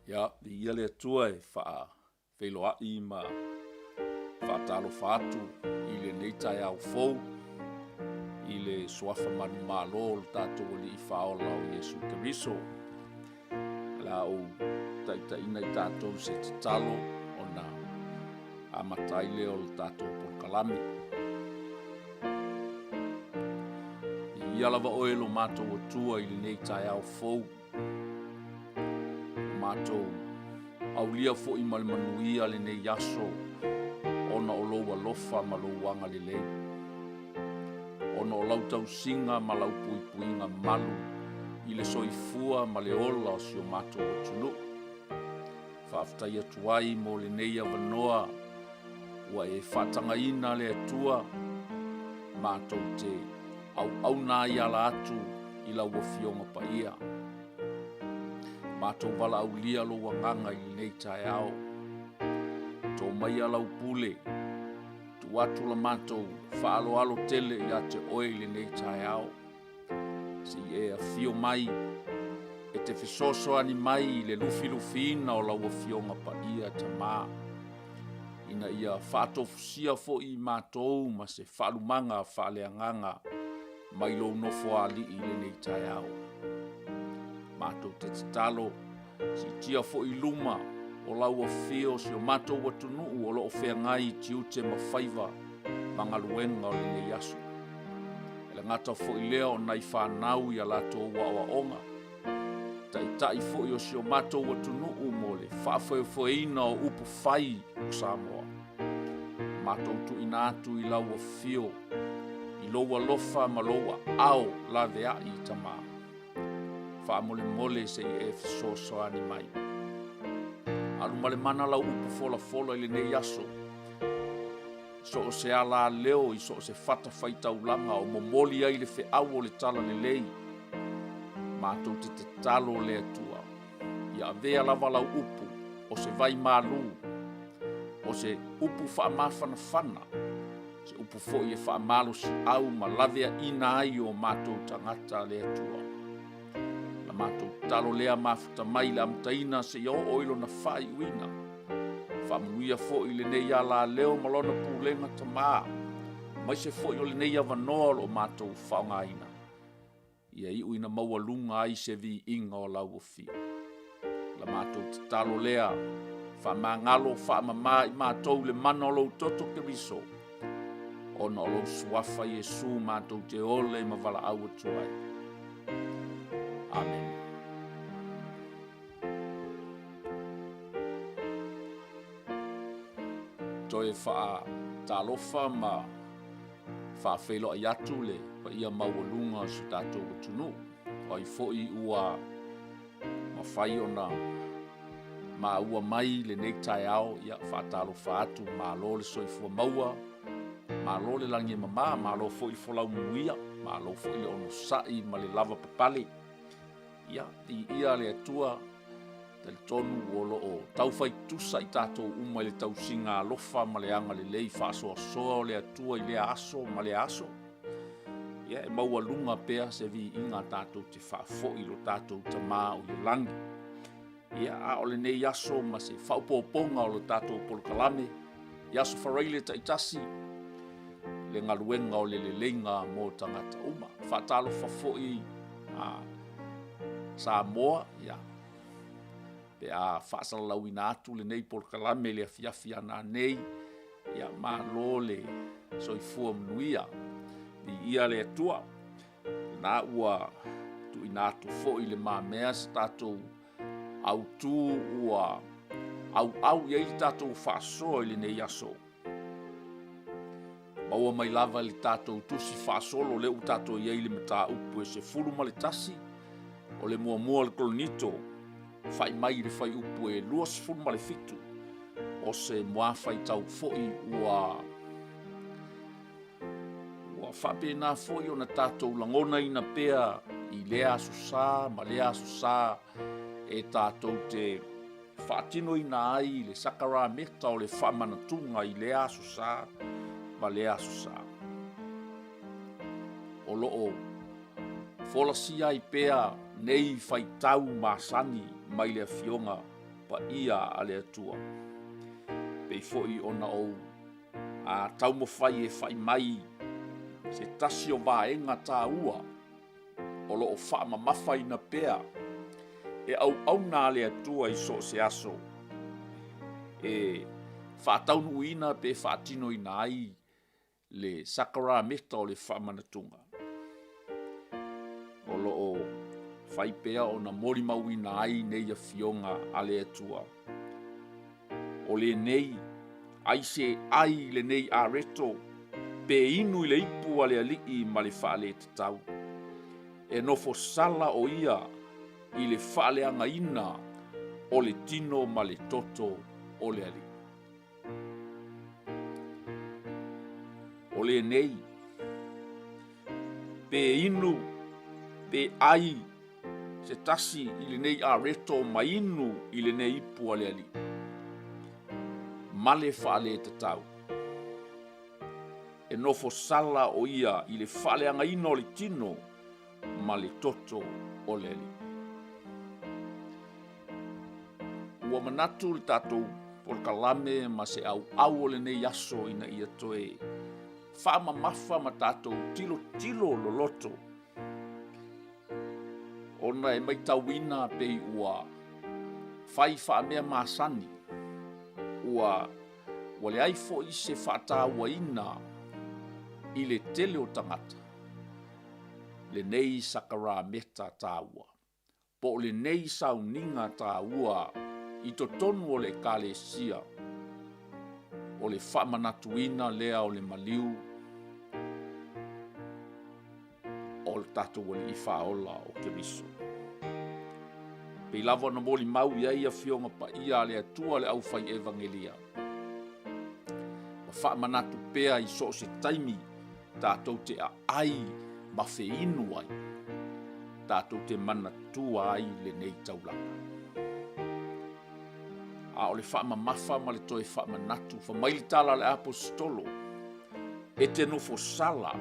Ia, viia le Atua e faafeiloai ma faatalofa atu i lenei taeao fou i le suafa manumalo o le tatou Alii Faaola o Iesu Keriso. O le a ou taitaiina i tatou i se tatalo ona amata ai lea o le tatou polokalame. Viia lava oe lo matou Atua i lenei taeao fou. Ua matou aulia foi ma le manuia lenei aso ona o lou alofa ma lou agalelei, ona o lau tausiga ma lau puipuiga malu i le soifua ma le ola o si o matou atunuu. Faafetai atu ai mo lenei avanoa ua e faatagaina le Atua matou te auauna ai ala atu i lau Afioga Paia. Matou valaaulia lou agaga i lenei taeao. To maia lau pule, tuu atu la matou faaaloalo tele ia te oe i lenei taeao. Se i e afio mai e te fesoasoani mai i le lufilufiina o lau Afioga Paia Tama, ina ia faatofusia foi i matou ma se faalumaga faaleagaga mai lou Nofoalii i lenei taeao. Matou te tatalo, siitia foi i luma o lau afio si o matou atunuu o lo o feagai i tiute ma faiva ma galuega o lenei aso. E le gata foi lea o nai fanau i a latou aoaoga, taitai foi o si o matou atunuu mo le faafoefoeina o upu fai o Samoa. Matou tuuina atu i lau afio i lou alofa ma lou aao laveai i Tama. Faamolemole se i e fesoasoani mai. Alu ma le mana lau upu folafola i lenei aso. So o se alaleo i so o se fatafaitaulaga o momoli ai le feau o le talalelei, matou te tatalo le Atua, ia avea lava lau upu o se vai malu, o se upu faamafanafana, se upu foi e faamalosiau ma laveaina ai o matou tagata le Atua. La matou tatalo lea mafuta mai i le amataina seia oo i lona faaiuina. Faamanuia foi i lenei alaleo ma lona pulega Tama, aemaise foi o lenei avanoa o lo o matou faaaogaina, ia iu ina maualuga ai se viiga o lau Afio. La matou tatalo lea, faamagalo faamama i matou i le mana o lou toto Keriso, ona o lou suafa Iesu matou te ole ma valaau atu ai. Amene. Toe faatalofa ma faafeiloai atu le paia maualuga o si o tatou atunuu. O ai foi ua mafai ona maua mai lenei taeao, ia faatalofa atu, malo le soifua maua, malo le lagi e mama, malo foi le folau manuia, malo foi le onosai ma le lavapapale. Ia, viia le Atua, talitonu o lo o taufai tutusa i tatou uma i le tausiga alofa ma le agalelei faasoasoa o le Atua i lea aso ma lea aso. Ia, e maualuga pea se viiga tatou te faafoi i lo tatou Tama o i le lagi. Ia, a o lenei aso ma se faaopoopoga o le tatou polokalame i Aso Faraile taitasi, le galuega o le leleiga mo tagata uma. Faatalofa foi a Samoa, ia, pe a faasalalauina atu lenei polokalame i le afiafi a nanei, ia, malo le soifua manuia. Viia le Atua. Na ua tuuina atu foi i le mamea se tatou autu ua auau i ai le tatou faasoa i lenei aso. Maua mai lava i le tatou tusi faasolo lea ua tatou i ai i le mataupu e 11 o le muamua o le Korinito, fai mai i le fuaiupu e 27, o se muafaitau foi ua Ua faapena foi ona tatou lagonaina pea i lea aso sa ma lea aso sa e tatou te faatinoina ai le sakarameta o le faamanatuga i lea aso sa ma lea aso sa. O lo o folasia ai pea nei faitau masani mai le Afioga. Paia a le Atua. Pei foi ona ou a taumafai e fai mai se tasi o vaega taua o lo o faamamafaina pea e auauna a le Atua i so o se aso e faataunuuina pe faatinoina ai le sakarameta o le faamanatuga. O lo o fai pea ona molimauina ai nei afioga a le Atua. O lenei ai se ai i lenei areto pe inu i le ipu a le alii ma le faaletatau. E nofo sala o ia i le faaleagaina o le tino ma le toto o le alii. O lenei pe inu pe ai se tasi i lenei areto ma inu i lenei ipu a le Alii, ma le faaletatau. E nofo sala o ia i le faaleagaina o le tino ma le toto o le Alii. Ua manatu le tatou polokalame ma se auau o lenei aso ina ia toe faamamafa ma tatou tilotilo loloto ona e maitauina pei ua fai faamea masani, ua ua leai foi se faatauaina i le tele o tagata lenei sakarameta taua po o lenei sauniga taua i totonu o le Ekalesia o le faamanatuina lea o le maliu o le tatou Alii Faaola o Keriso. Pei lava ona molimau i ai Afioga Paia a le Atua le aufai evagelia, ma faamanatu pea i so o se taimi tatou te aai ma feinu ai, tatou te manatua ai lenei taulaga. A o le faamamafa ma le toe faamanatu, fa mai le tala a le Aposetolo, e te nofo sala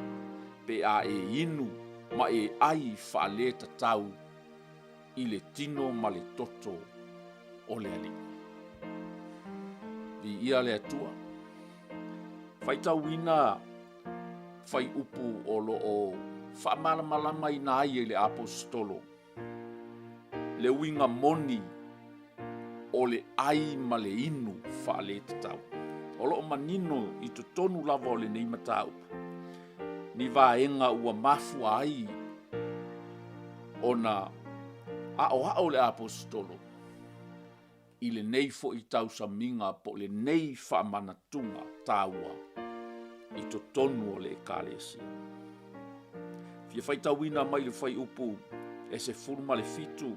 pe a e inu ma e ai faaletatau i le tino ma le toto o le Alii. Viia le Atua. Faitauina fuaiupu o lo o faamalamalamaina ai e le Aposetolo le uiga moni o le ai ma le inu faaletatau. O lo o manino i totonu lava o lenei mataupu ni vaega ua mafua ai ona aoao le Aposetolo i lenei foi tausamiga po o lenei faamanatuga taua i totonu o le Ekalesia. Fia faitauina mai le fuaiupu e 17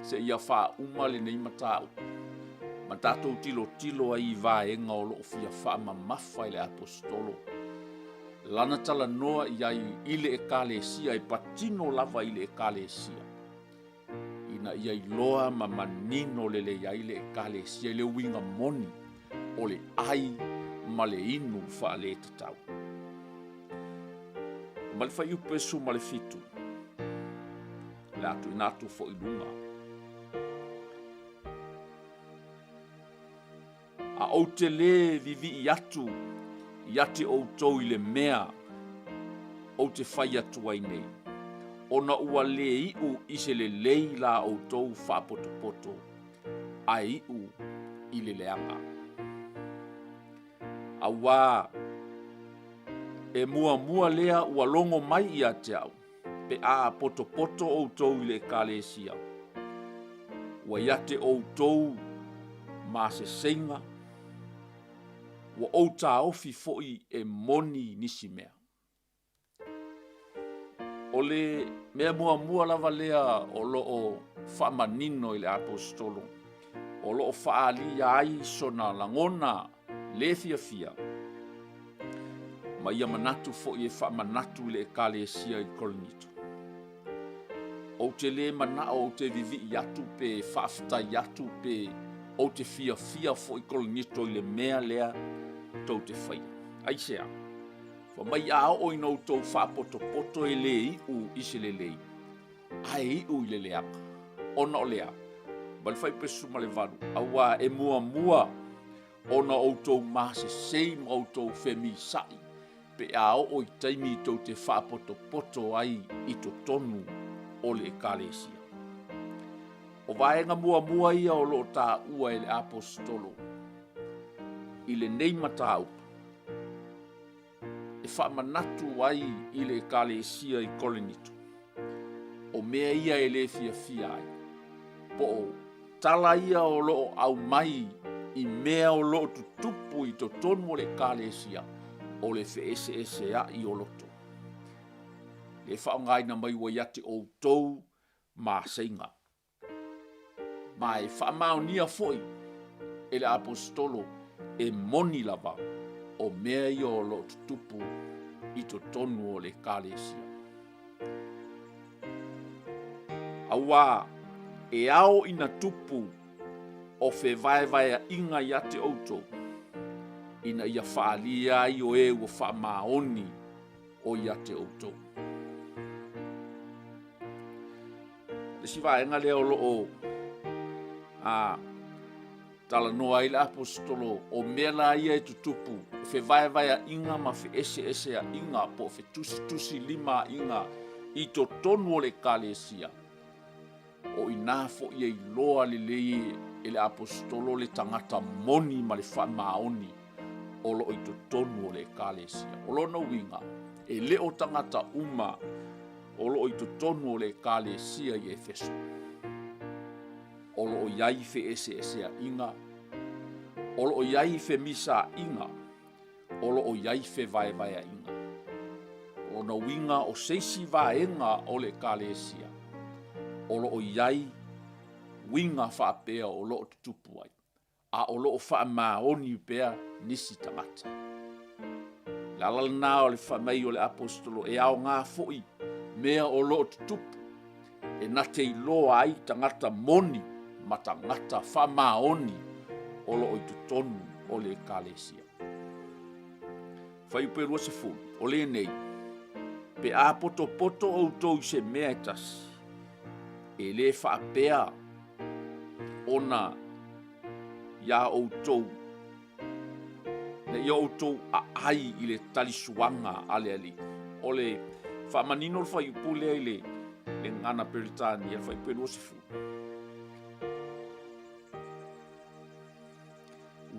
seia faauma lenei mataupu ma tatou tilotilo ai i vaega o lo o fia faamamafa e le Aposetolo lana talanoa i ai i le Ekalesia, e patino lava i le Ekalesia ina ia iloa ma manino lelei ai le Ekalesia i le uiga moni o le ai ma le inu faaletatau. Ma le fuaiupu e 17, o le a tuuina atu foi i luga. A ou te lē vivii atu ia te outou i le mea ou te fai atu ai nei, ona ua lē iu i se lelei la outou faapotopoto, ae iu i le leaga. Auā e muamua lea ua logo mai ia te au, pe a potopoto outou i le Ekalesia, ua ia te outou maseseiga, ua ou taofi foi e moni nisi mea. O le mea muamua lava lea o lo o faamanino i le Aposetolo, o lo o faaalia ai sona lagona le fiafia, ma ia manatu foi e faamanatu i le Ekalesia i Korinito. Ou te lē manao ou te vivii atu pe faafetai atu pe ou te fiafia foi Korinito i le mea lea tou te faia. Aisea? Fai mai a oo ina outou faapotopoto e lē iu i se lelei, ae iu i le leaga. Ona o lea, Mai le fuaiupu 18, Auā e muamua ona outou masesei ma outou femisa'i pe a oo i taimi tou te faapotopoto ai i totonu o le Ekalesia. O vaega muamua ia o lo o taua e le Aposetolo i lenei mataupu e faamanatu ai i le Ekalesia i Korinito, o mea ia e le fiafia ai, po o tala ia o lo o aumai i mea o lo o tutupu i totonu o le Ekalesia, o le feeseeseai o loto, le faaaogaina mai ua ia te outou maseiga. Ma e faamaonia foi e le Aposetolo e moni lava o mea ia o lo o tutupu i totonu o le Ekalesia. Auā e ao ina tupu o fevaevaeaiga ia te outou, ina ia faaalia ai o e ua faamaoni o ia te outou. Le isi vaega lea o lo o a, talanoa ai le Aposetolo, o mea la ia e tutupu, o fevaevaeaiga ma feeseeseaiga po o fetusitusilimaiga i totonu o le Ekalesia, o i ina foi e iloa lelei e le Aposetolo le tagata moni ma le faamaoni o lo o i totonu o le Ekalesia. O lona uiga, e le o tagata uma o lo o i totonu o le Ekalesia i Efeso, o lo o i ai feeseeseaiga, o lo o i ai femisaiga, o lo o i ai fevaevaeaiga. O lona uiga o se isi vaega o le Ekalesia o lo o i ai uiga faapea o lo o tutupu ai, a o lo o faamaoni pea nisi tagata. O le ala lena o le fai mai o le Aposetolo e aoga foi mea o lo o tutupu e na te iloa ai tagata moni ma tagata faamaoni o lo o i totonu o le Ekalesia. Fuaiupu e 20, o lenei, pe a potopoto outou i se mea e tasi, e le faapea ona iā outou ina ia outou aai i le talisuaga a le Alii. O le faamanino le fuaiupu lea i le gagana Peretania, le fuaiupu e 20.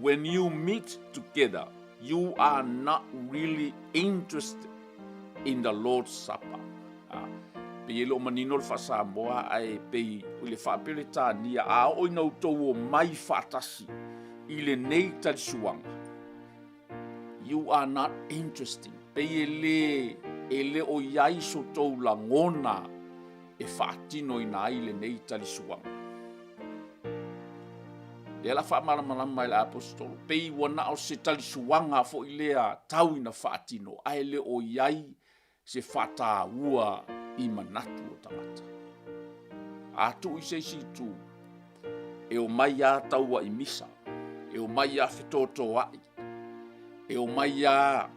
When you meet together, you are not really interested in the Lord's Supper. Ah, pei e le o manino le faa-Samoa, ae pei i le faa-Peretania, a oo ina outou omai faatasi i lenei talisuaga, you are not interested. Pei e le, e le o i ai so tou lagona e faatinoina ai lenei talisuaga. Lea la faamalamalama e le Aposetolo, pei ua na o se talisuaga foi lea tau ina faatino, ae le o i ai se faataua i manatu o tagata. A tuu i se isi itu, e omai lava tauai misa, e omai lava fetotoai, e omai lava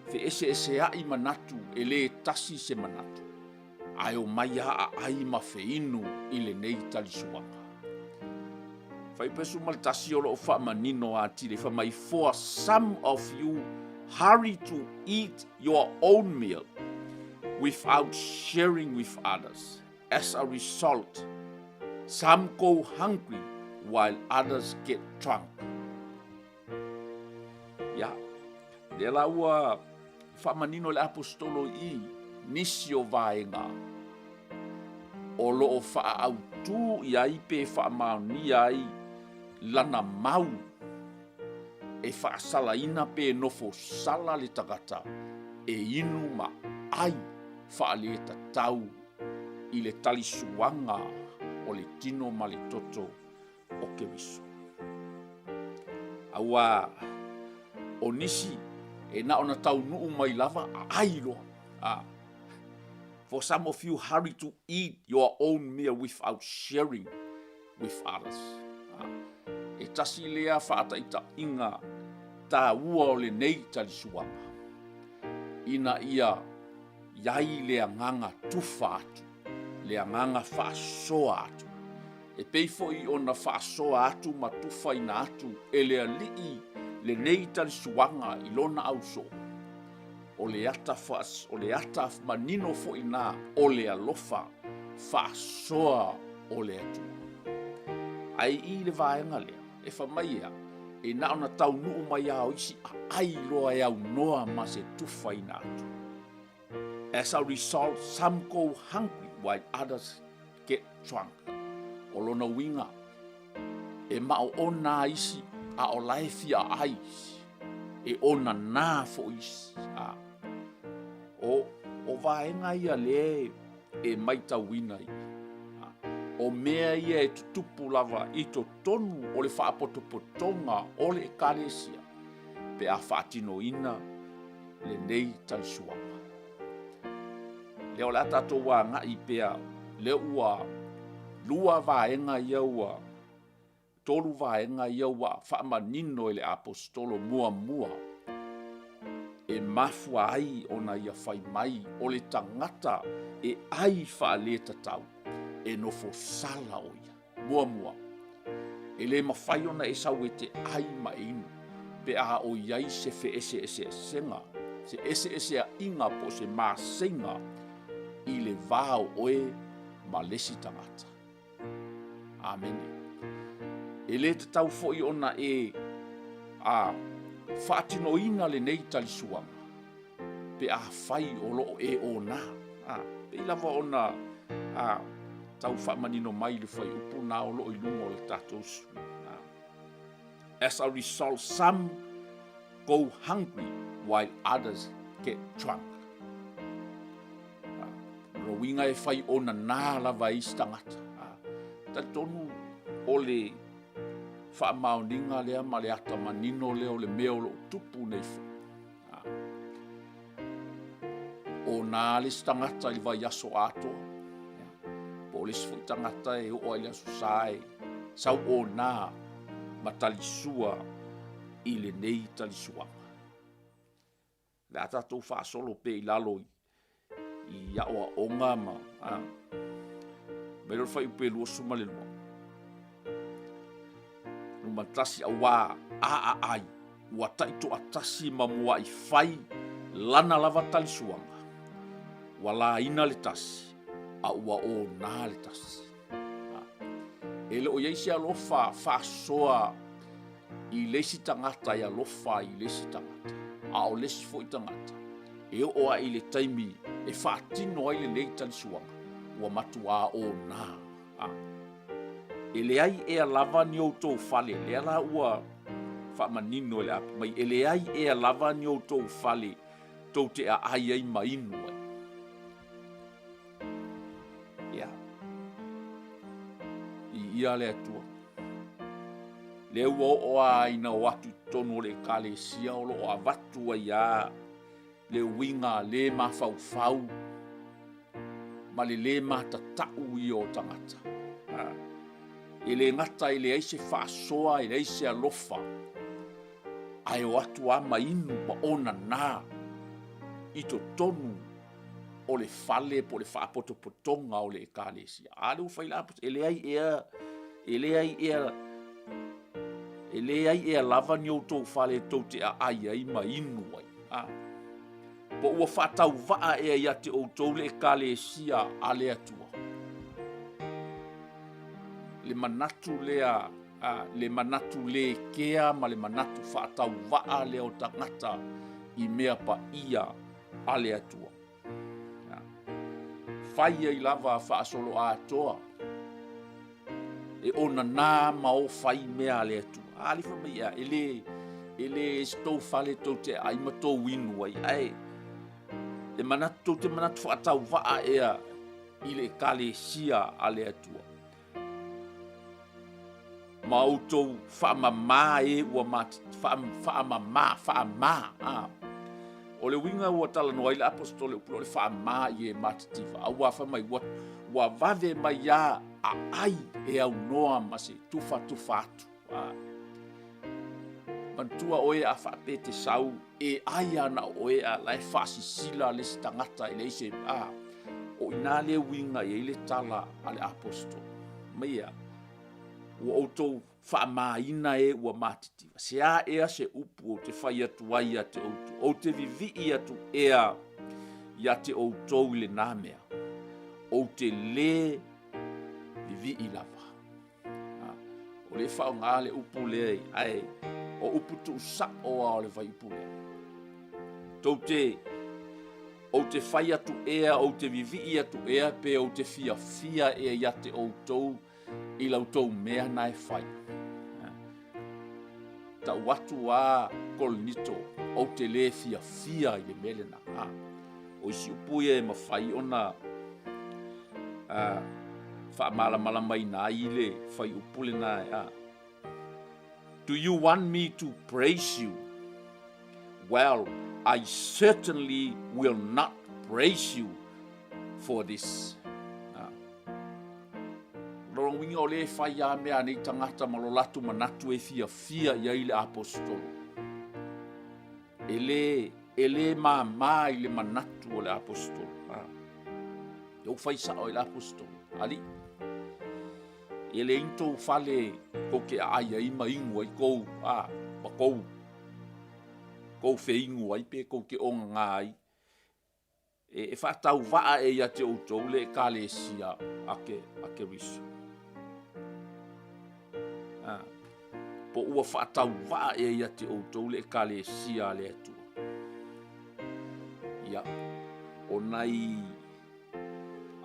feeseeseai manatu, e le tasi se manatu, ae omai lava aai ma feinu i lenei talisuaga. Fuaiupu 11 o lo o faamanino atili, fai mai, For some of you hurry to eat your own meal without sharing with others. As a result, some go hungry while others get drunk. Ia, lea la ua faamanino le Aposetolo i nisi o vaega o lo o faaautu i ai pe faamaonia ai lana mau e faasalaina pe nofo sala le tagata e inu ma ai faaletatau i le talisuaga o le tino ma le toto o Keriso. Auā o nisi e na ona taunuu mai lava a ai loa. A. For some of you hurry to eat your own meal without sharing with others. A. E tasi lea faataitaiga tāua o lenei talisuaga, ina ia i ai le agaga tufa atu, le agaga faasoa atu. E pei foi ona faasoa atu ma tufaina atu e le Alii lenei talisuaga i lona ausoo, o le ata o le ata manino foi na o le alofa faasoa o le Atua. Ae i le vaega lea, e fai mai ea, e na ona taunuu mai lava o isi aai loa e aunoa ma se tufaina atu. As a result, some go hungry while others get drunk. O lona uiga, e maoona isi a o la e fia ai isi. E onanā foi isi. A. O, o vaega ia lea e maitauina i i. O mea ia e tutupu lava i totonu o le faapotopotoga o le Ekalesia pe a faatinoina lenei talisuaga. Lea o le a tatou agai pea, lea ua lua vaega ia ua tolu vaega ia ua faamanino e le Aposetolo muamua e mafua ai ona ia fai mai o le tagata e ai faaletatau e nofo sala o ia. Muamua, e le mafai ona e sau e te ai ma e inu pe a o i ai se feeseeseesega, se eseeseaiga po o se maseiga i le va o oe ma le isi tagata. Amene. E le tatau foi ona e a faatinoina lenei talisuaga pe afai o lo o e ona. A, pei lava ona a, tau faamanino mai le fuaiupu na o lo o i luga o le tatou screen. A. As a result, some go hungry while others get drunk. O lona uiga e fai onana lava e isi tagata. Talitonu o le faamaoniga lea ma le ata manino lea o le mea o lo o tupu nei foi. O nā le isi tagata i le vaiaso atoa. Po o le isi foi tagata e oo ai i le Aso Sa e sau ona ma talisua i lenei talisuaga. O le a tatou faasolo pea i lalo i aoaoga ma a mai loa le fuaiupu e 22. Numera 1, auā a aai ua taitoatasi ma muaʻi fai lana lava talisuaga, ua laina le tasi a ua ona le tasi. E le o i ai se alofa faasoa i le isi tagata e alofa i le isi tagata, a o le isi foi tagata e oo ae i le taimi e faatino ai lenei talisuaga, ua matuā ona. A. E leai ea lava ni outou fale, lea la ua faamanino e le apu mai, e leai ea lava ni outou fale tou te aai ai ma inu ai. Ia. Viia le Atua. Lea ua oo lava ina o atu i totonu o le Ekalesia o lo o avatu ai lava le uiga le mafaufau ma le lē matatau ia o tagata. E le gata e leai se faasoa, e leai se alofa, ae o atu lava ma inu ma onana i totonu o le fale po o le faapotopotoga o le Ekalesia. A lea ua fai la, e leai ea, e leai ea, e leai ea lava ni outou fale tou te aai ai ma inu ai. A. Po ua faatauvaa ea ia te outou le Ekalesia a le Atua? Le manatu lea, a, le manatu lē kea ma le manatu faatauvaa lea o tagata i mea paia a le Atua. Fai ai lava faasoloatoa e onanā ma o fai mea a le Atua. A le fai mai ea, e le, e le se tou fale tou te aai ma tou inu ai, ae e manatu, tou te manatu faatauvaa ea i le Ekalesia a le Atua. Ma outou faamama e ua faamama, faama, a. O le uiga ua talanoa ai le Aposetolo i upu o le faama i e matitiva, auā fai mai ua, ua vave mai a aai e aunoa ma se tufatufa atu. A. Manatua oe a faapea e te sau e ai lava na o oe a la e faasisila le isi tagata e leai se a. O i ina le uiga i ai le tala a le Aposetolo. Mai ea? Ua outou faamāina e ua matitiva. Se a ea se upu ou te fai atu ai ia te outou? Ou te vivii atu ea ia te outou i lenā mea? Ou te lē vivii lava. O lea e faaaoga le upu lea, ae o upu tuusao lava o le fuaiupu lea. Tou te, ou te fai atu ea, ou te vivii atu ea, pe ou te fiafia ea ia te outou i la outou mea na e fai. Tau atu a Korinito, ou te lē fiafia i le mea lenā. O isi upu ia e mafai ona faamalamalamaina ai le fuaiupu lenā e a. Do you want me to praise you? Well, I certainly will not praise you for this. Lona uiga o lea e fai a mea a nei tagata ma lo latou manatu e fiafia i ai le aposetolo. E lē, e lē māmā i le manatu o le aposetolo. A. E ou fai sao i le aposetolo. Alii, e leai ni tou fale tou te aai ai ma inu ai kou, a, ma kou, kou feinu ai pe tou te ogagā ai. E faatauvaa ea ia te outou le Ekalesia a ke, a Keriso? A, po ua faatauvaa ea ia te outou le Ekalesia a le Atua? Ia, o nai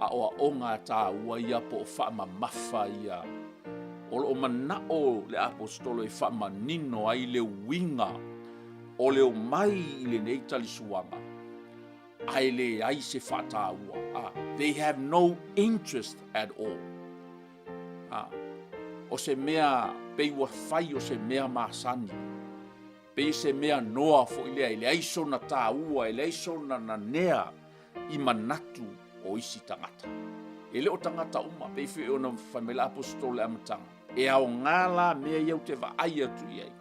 aoaoga taua ia po o faamamafa ia o lo o manao le aposetolo e faamanino ai le uiga o le omai i lenei talisuaga ae leai se faataua. Ah, they have no interest at all. Ah, o se mea pei ua fai o se mea masani. Pei se mea noa foi lea, e leai sona taua, e leai sona nanea i manatu o isi tagata. E le o tagata uma, pei foi ona fai mai le aposetolo i le amataga, e aoga la mea ia ou te vaai atu i ai,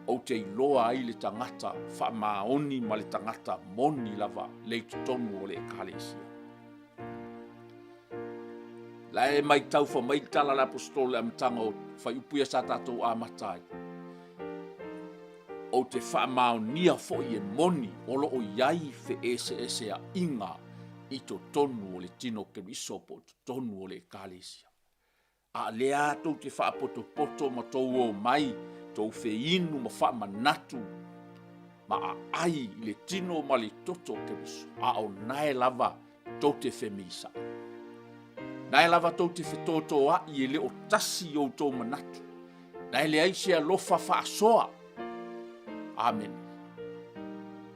ou te iloa ai le tagata faamaoni ma le tagata moni lava le i totonu o le Ekalesia. La e maitau fa mai le tala a le aposetolo i le amataga o fuaiupu ia sa tatou amata ai. Ou te faamaonia foi e moni o lo o i ai feeseeseaiga i totonu o le tino o Keriso po o totonu o le Ekalesia. A o lea lava tou te faapotopoto ma tou omai, tou feinu ma faamanatu ma aai i le tino ma le toto o Keriso, a o nae lava tou te femisaʻi. Nae lava tou te fetotoaʻi e le o tasi i outou manatu. Nae leai se alofa faasoa. Amene.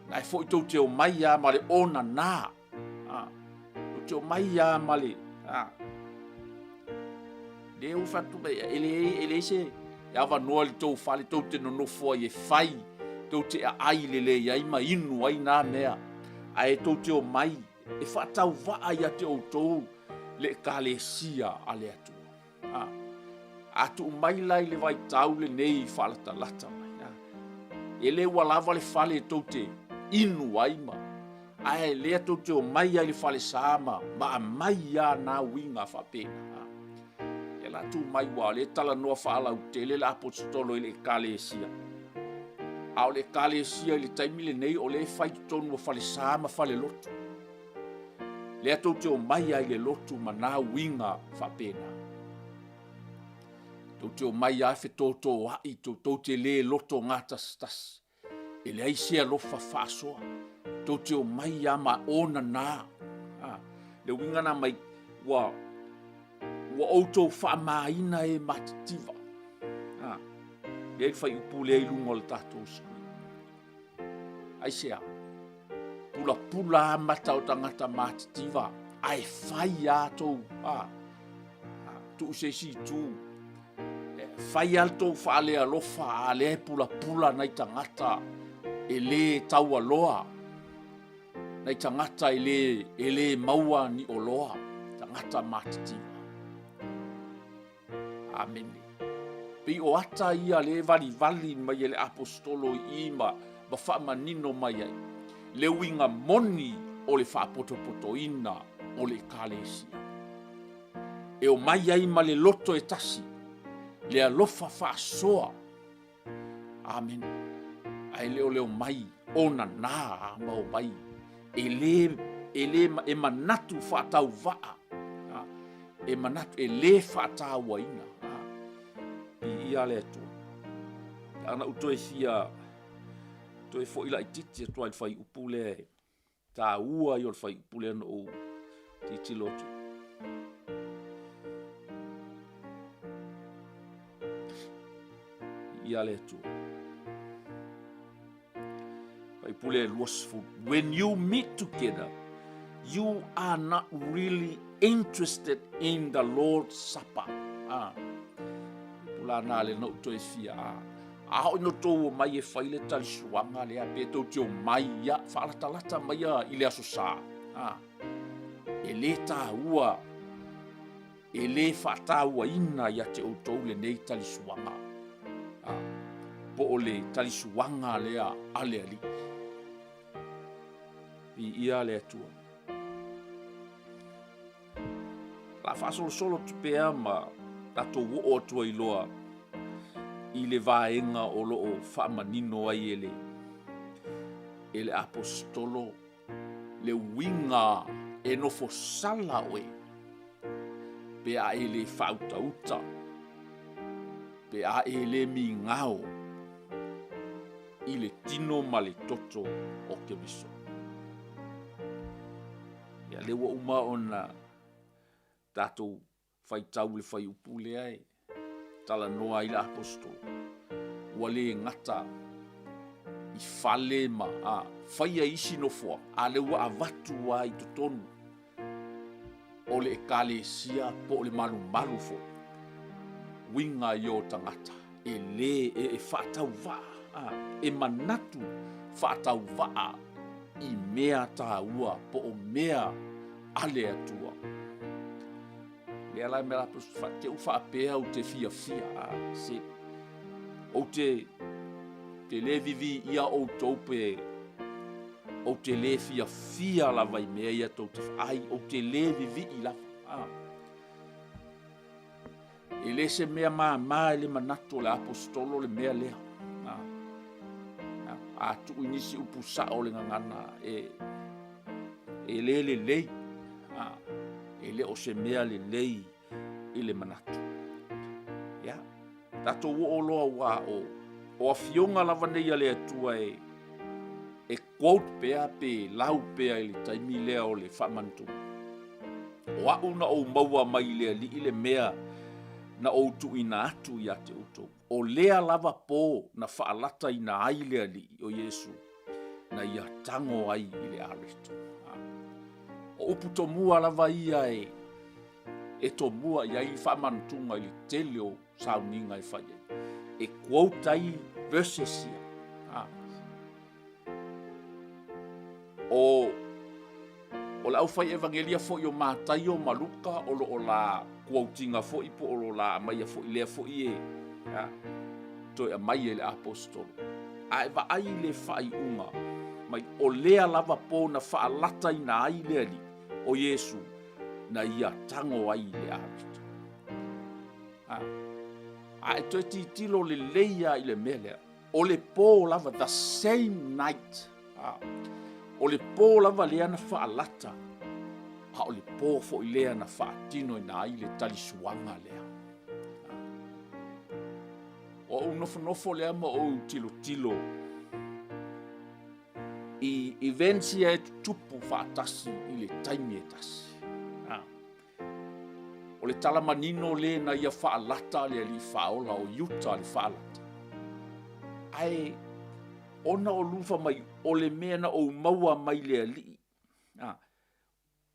Nae foi tou te omai lava ma le onanā. Ah, tou te omai lava ma le... Ah. Le ua fai atu mai, e leai, e leai se avanoa i le tou fale tou te nonofo ai e fai, tou te aai lelei ai ma inu ai nā mea, ae tou te omai e faatauvaa ia te outou le Ekalesia a le Atua. A, a tuu mai la i le vaitau lenei faalatalata mai, a, e le ua lava le fale tou te inu ai ma, ae lea tou te omai ai i le falesa ma, ma aumai a na uiga faapena. A, ia la tuu mai ua o lea e talanoa faalautele le aposetolo i le Ekalesia. A o le Ekalesia i le taimi lenei o lea e fai totonu o falesa ma falelotu. Lea tou te omai ai i le lotu ma nā uiga faapena. Tou te omai lava fetotoai, tou, tou te lē loto gatasitasi. E leai se alofa faasoa. Tou te omai lava ma onanā. A, le uiga na mai, ua, ua outou faamāina e matitiva. A, lea le fuaiupu lea i luga o le tatou screen. Aisea? Pulapula a mata o tagata matitiva, ae fai a tou, a, tuu se isi itu, e, fai a le tou faalealofa, a lea e pulapula nai tagata e lē taualoa, nai tagata e lē, e lē maua ni oloa, tagata matitiva. Amene. Pei o ata ia le valivali mai e le aposetolo i i ma, ma faamanino mai ai le uiga moni o le faapotopotoina o le Ekalesia. E omai ai ma le loto e tasi. Le alofa faasoa. Amene. Ae le o le omai onana a ma omai e le, e le, e manatu faatauvaa. E manatu e le faatauaina. Viia le Atua. Ana ou toe fia toe foi laitiiti atu lava i le fuaiupu lea e taua ia o le fuaiupu lea na ou tilotilo atu. Viia le Atua. Fuaiupu lea e 20. When you meet together, you are not really interested in the Lord's Supper. Ah. Pula nā le na ou toe fia. Ah. A hoi no tou omai e fai le talisuaga lea, pe tou te omai ia, faalatalata mai ia i le Aso Sa. Ah. E lē taua, e lē faatauaina ia te outou lenei talisuaga. Ah. Po o le talisuaga lea a le Alii. Viia le Atua. La faasolosolo atu pea ma tatou oo atu ai loa i le vaega o lo o faamanino ai e le e le aposetolo le uiga e nofo sala oe pe a e le faautauta pe a e le migao i le tino ma le toto o Keriso. Ia lea ua uma ona tatou faitau i le fuaiupu lea e talanoa ai le aposetolo. Ua le gata i fale ma a, faia isi nofoaga, a lea ua avatu lava i totonu o le ekalesia po o le malumalu foi. Uiga ia o tagata e lē e, e faatauvaa, a, e manatu faatauvaa i mea taua po o mea a le Atua. Lea la mea la te u faapea ou te fiafia, a, se ou te te lē viviia outou pe ou te lē fiafia lava i mea ia tou te ai, ou te lē vivii lava. A. E le se mea māmā i le manatu o le aposetolo le mea lea. A, a, a tuu i nisi upu sao o le gagana e, e le lelei. A, e le o se mea lelei i le manatu. Ia, tatou oo loa ua o, o afioga lava nei a le Atua e, e quote pea pe lau pea i le taimi lea o le faamanatuga. O au na ou maua mai i le Alii le mea na ou tuuina atu ia te outou. O lea lava po na faalataina ai le Alii o Iesu, na ia tago ai i le areto. O upu tomua lava ia e, e tomua i ai faamanatuga i le tele o sauniga e fai ai. E quote ai verses ia. O, o le aufai evagelia foi o Mataio ma Luka o lo o la quote-ina foi po o lo la aumaia foi lea foi e a, toe aumai e le aposetolo. A e vaai i le faaiuga mai o lea lava po na faalataina ai le Alii o Iesu na ia tago ai i le areto. A, a e toe tilotilo lelei lava i le mea lea, O le po lava, the same night, ah, o le po lava lea na faalata, a o le po foi lea na faatinoina ai le talisuaga lea. Ah. O ou nofonofo lea ma ou tilotilo i events ia e tutupu faatasi i le taimi e tasi. Ah. O le tala manino le na ia faalata le alii faaola o Iuta le faalata. Ae ona o lufa mai o le mea na ou maua mai le alii, a,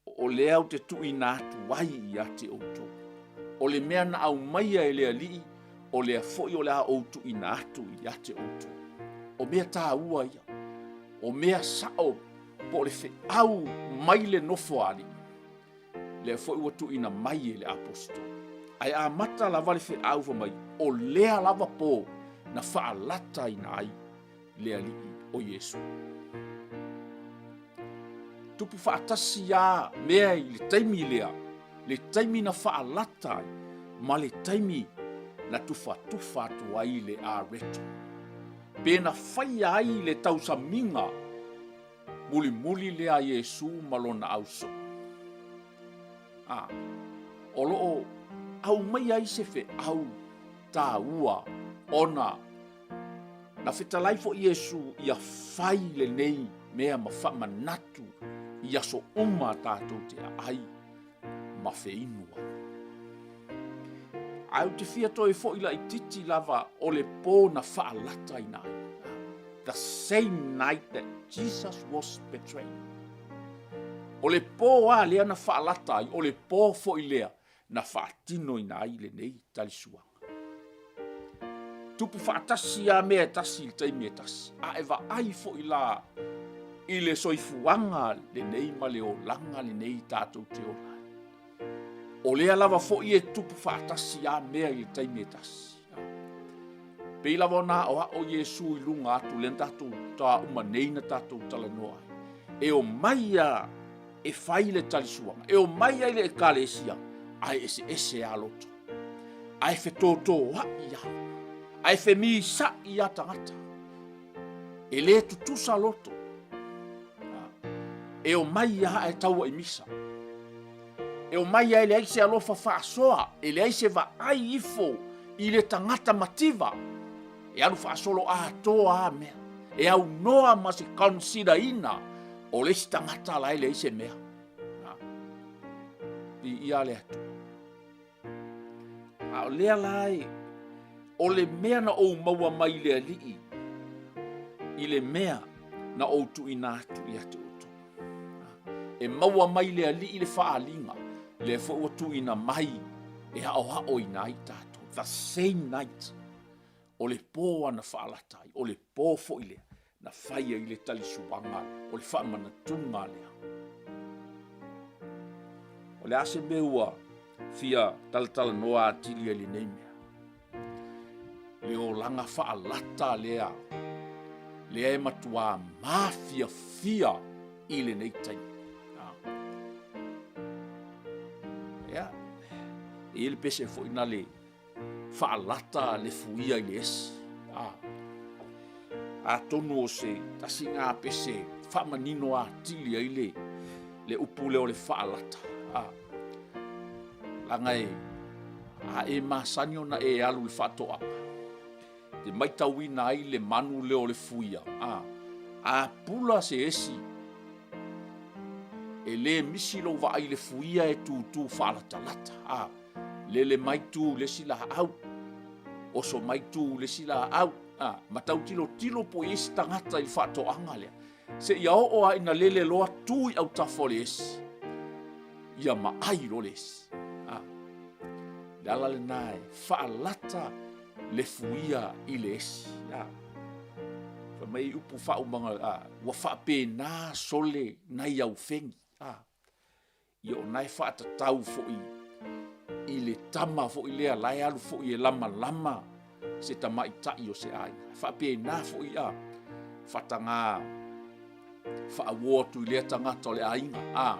o lea ou te tuuina atu ai ia te outou. O le mea na aumaia e le alii, o lea foi o le a ou tuuina atu ia te outou. O mea taua ia, o mea sao po o le feau mai le nofo a alii. Lea foi ua tuuina mai e le aposetolo. Ae amata lava le feau fai mai, o lea lava po na faalataina ai le Alii o Iesu. Tupu faatasi a mea i le taimi lea, le taimi na faalata ai ma le taimi na tufatufa atu ai le areto, pe na faia ai le tausamiga mulimuli lea a Iesu ma lona ausoo. A, o lo o aumaia ai se feau taua ona na fetalai foi Iesu ia fai lenei mea ma faamanatu i aso uma tatou te aai ma feinu ai. Ae ou te fia toe foi laititi lava o le po na faalataina ai. The same night that Jesus was betrayed. O le po a lea na faalata ai, o le po foi lea na faatinoina ai lenei talisuaga. Tupu faatasi a mea e tasi i le taimi e tasi. A e vaai foi la i le soifuaga lenei ma le olaga lenei tatou te ola ai. O lea lava foi e tupu faatasi a mea i le taimi e tasi. Pei lava ona aoao Iesu i luga atu lea na tatou toa uma nei na tatou talanoa ai. E omai a e fai le talisuaga, e omai ai le ekalesia, ae eseese a loto. Ae fetotoa'i a, ae femisa'i a tagata. E le tutusa loto. E omai a ae taua i misa. E omai a e leai se alofa faasoa, e leai se vaai ifo i le tagata mativa. E alu faasolo atoa a mea. E aunoa ma se consider-ina o le isi tagata la e leai se mea. Viia le Atua. A o lea la e, o le mea na ou maua mai le Alii, i le mea na ou tuuina atu ia te outou. E maua mai le Alii le faaaliga, lea foi ua tuuina mai e aoaoina ai tatou. The same night, o le po ana faalata ai, o le po foi lea na fai ai le talisuaga lea, o le faamanatuga lea. O le a se mea ua fia talatalanoa atili ai lenei mea? Le olaga faalata lea, lea e matuā mafiafia i lenei taimi. Ia, e i ai le pese foi na le faalata le fuia i le esi. A, atonu o se tasi ngā pese faamanino atili ai le, le upu lea o le faalata. A, laga e, a e masani ona e alu i le faatoaga, te maitauina ai le manu lea o le fuia, a, a pula se esi, e le misi lou vaai i le fuia e tutū faalatalata, a, Lele mai tu le isi laau, oso mai tu le isi laau, a, ma tau tilotilo po i isi tagata i le faatoaga lea. Seia oo lava ina lele loa tu i autafa o le esi, ia ma ai loa le esi. A, le ala lena e faalata le fuia i le esi. A, fai mai upu faaumaga, a, ua faapena sole nai au fegi. A, Ia o na e faatatau foi i le tama foi lea la e alu foi e lamalama se tamaitai o se aiga. E faapena foi a faataga faauo atu i lea tagata o le aiga, a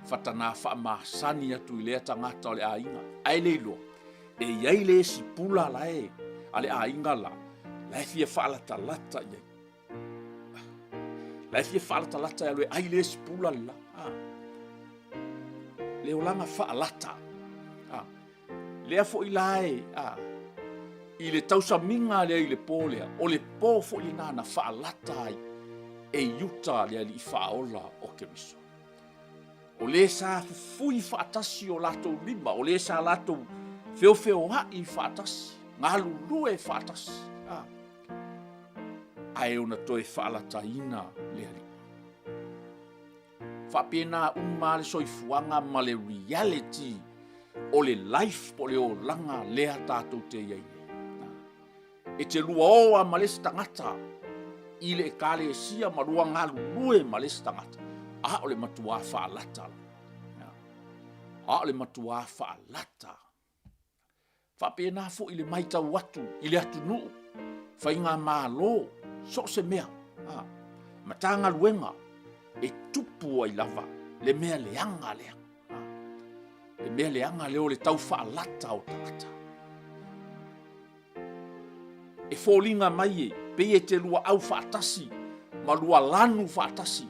faataga faamasani atu i lea tagata o le aiga. Ae le iloa, e i ai le esi pula la e a le aiga la, la e fia faalatalata i ai. La e fia faalatalata e alu e ai le esi pula le la. Ah. Le olaga faalata. Ah. Lea foi la e, ah. I le tausamiga lea i le pō lea, o le pō foi lena na faalata ai e Iuta le alii faaola o Keriso. O le sa fufui faatasi o latou lima, o le sa latou feofeoai faatasi, galulue faatasi. Ah. Ae ona toe faalataina le Alii. Faapena uma le soifuaga ma le reality o le life po o le olaga lea tatou te i ai nei. E te lua o a ma le isi tagata i le ekalesia ma lua galulue ma le isi tagata, a o le matuā faalata la. A o le matuā faalata. Faapena foi le maitau atu i le atunuu, faigamalo, so o se mea, a, Matagaluega e tupu ai lava le mea leaga lea. A, le mea leaga lea o le tau faalata o tagata. E foliga mai e pei e te luaau faatasi ma lua lanu faatasi,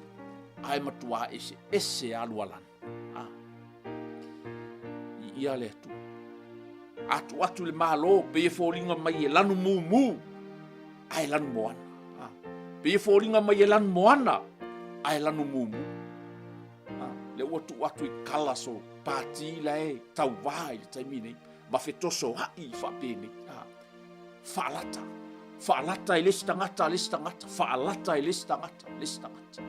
ae matuā eseese lava lua lanu. A. Viia le Atua. A tuu atu i le Malo, pei e foliga mai e lanu mumu, ae lanu moana. A. Pei e foliga mai e lanu moana, ae lanu mumu. A. Lea ua tuu atu i colours o pati la e tauvā i le taimi nei, ma fetosoa'i faapenei. A. Faalata. Faalata i le isi tagata, le isi tagata. Faalata i le isi tagata, le isi tagata.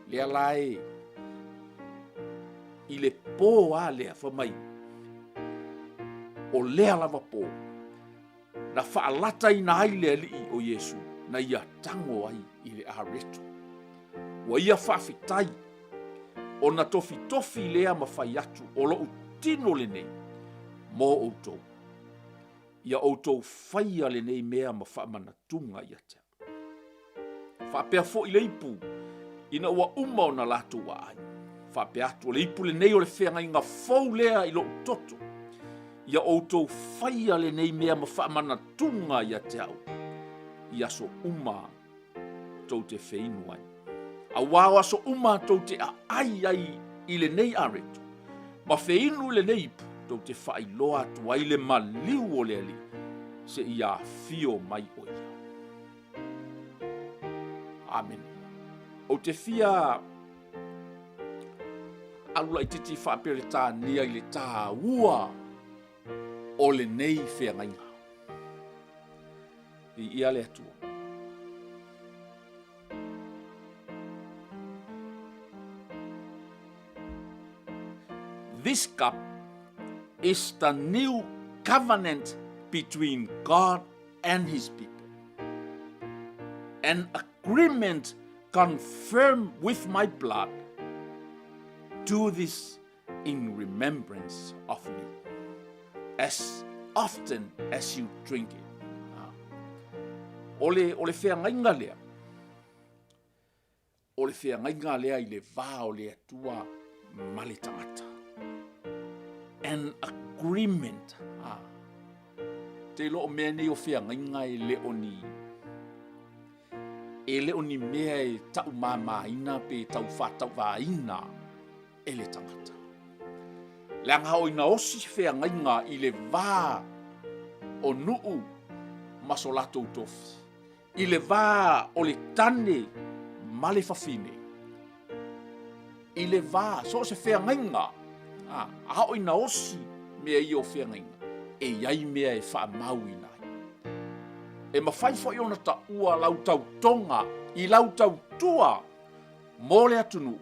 Lea la e i le pō a lea fai mai, o lea lava pō, na faalataina ai le Alii o Iesu na ia tago ai i le areto. Ua ia faafetai ona tofitofi lea ma fai atu o lou tino lenei mo outou. Ia outou faia lenei mea ma faamanatuga ia te au. Faapea foi le ipu, ina ua uma ona latou aai. Faapea atu, o le ipu lenei o le feagaiga fou lea i lou toto. Ia outou faia lenei mea ma faamanatuga ia te au, i aso uma tou te feinu ai. Auā o aso uma tou te aai ai i lenei areto, ma feinu i lenei ipu, tou te faailoa atu ai le maliu o le Alii, seia afio mai o ia. Amene. Ou te fia alu laititi faa-Peretania i le tāua o lenei feagaiga. Viia le Atua. This cup is the new covenant between God and his people. An agreement confirmed with my blood. Do this in remembrance of me as often as you drink it. Ah. O le, o le feagaiga lea, o le feagaiga lea i le va o le Atua ma le tagata. An agreement. Ah. Te iloa o mea nei o feagaiga e le o ni e le o ni mea e taumāmāina pe tau faatauvāina e le tagata. Leaga o ina osi feagaiga i le va o nuu ma so latou tofi, i le va o le tane ma le fafine, i le va so o se feagaiga, a, a oo ina osi mea ia o feagaiga, e i ai mea e faamauina ai. E mafai foi ona taua lau tautoga i lau tautua mo le atunuu,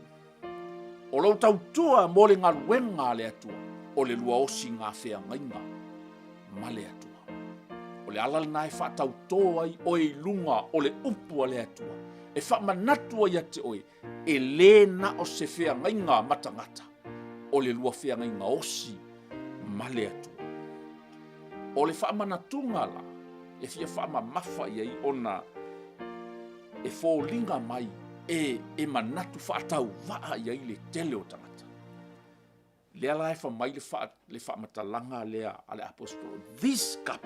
O lou tautua mo le galuega a le Atua, o le lua osiga feagaiga ma le Atua. O le ala lena e faatautō ai oe i luga o le upu a le Atua, e faamanatu ai ia te oe, e lē na o se feagaiga ma tagata, o le lua feagaiga osi ma le Atua. O le faamanatuga la, e fia faamamafa i ai ona e foliga mai e, e manatu faatauvaa i ai le tele o tagata. Lea la e fai mai le, faa, le faamatalaga lea a le aposetolo, this cup,